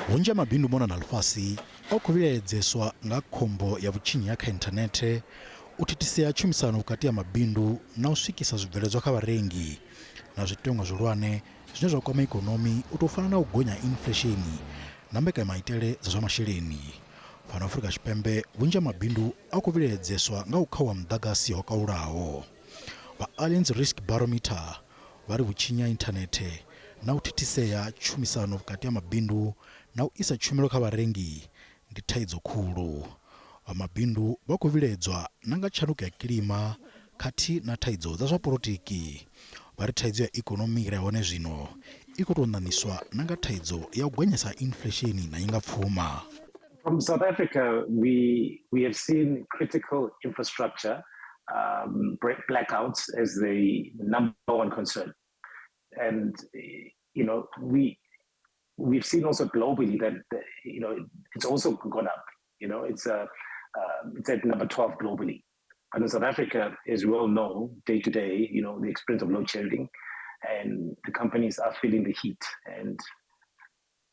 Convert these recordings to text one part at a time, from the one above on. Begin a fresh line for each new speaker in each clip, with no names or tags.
Vhunzhi ha mabindu mona na ḽifhasi o khou vhilaedzeswa nga khombo ya vhutshinyi ha kha inthanethe, u thithisea ha tshumisano vhukati ha mabindu na u swikisa zwibveledzwa kha vharengi, na zwiteṅwa zwihulwane zwine zwa kwama ikonomi u tou fana na u gonya ha inflesheni na mbekanyamaitele dza zwa masheleni. Fhano Afrika Tshipembe vhunzhi ha mabindu a khou vhilaedzeswa nga u khauwa muḓagasi ho kalulaho. Vha Allianz Risk Barometer vha ri vhutshinyi ha inthanethe na u thithisea tshumisano vhukati ha mabindu na u isa tshumelo kha vharengi ndi thaidzo khulu. Vha mabindu vha khou vhilaedzwa na nga tshanduko ya kilima khathihi na thaidzo dza zwa polotiki. Vha ri thaidzo ya ikonomi i re hone zwino i khou tou ṋaṋiswa na nga thaidzo ya u gonyesa ha inflesheni na nyingapfuma.
From South Africa, we have seen critical infrastructure blackouts as the number one concern. And we've seen also globally that it's also gone up. It's at number 12 globally. But in South Africa, as we all know, day to day, the experience of load shedding, and the companies are feeling the heat, and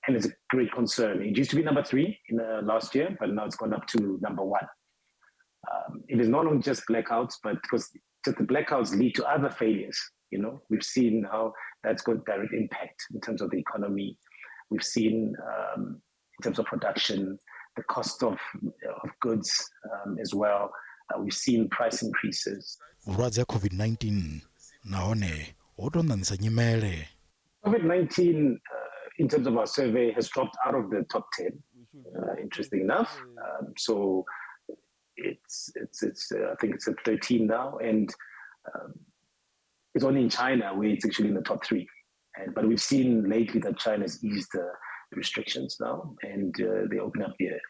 it's a great concern. It used to be number 3 in the last year, but now it's gone up to number 1. It is not only just blackouts, but because just the blackouts lead to other failures. We've seen how that's got direct impact in terms of the economy. We've seen in terms of production, the cost of goods as well. We've seen price increases.
Vhulwadze ha COVID-19 nahone ho tou ṋaṋisa nyimele.
COVID-19, in terms of our survey, has dropped out of the top 10, interesting enough. So I think it's at 13 now, and it's only in China where it's actually in the top 3. But we've seen lately that China has eased the restrictions now, and they open up the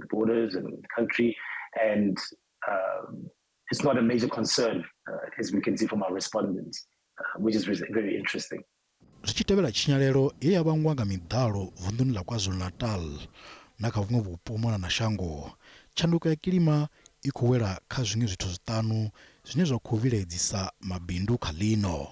borders and the country, and it's not a major concern, as we can see from our respondents, which is very interesting.
Zwi tshi tevhela tshinyalelo ye ya vhangwa nga miḓalo vunḓuni ḽa KwaZulu-Natal na kha vhuṅwe vhupo mona na shango, tshanduko ya kilima i khou wela kha zwiṅwe zwithu zwiṱanu zwine zwa khou vhilaedzisa mabindu kha ḽino.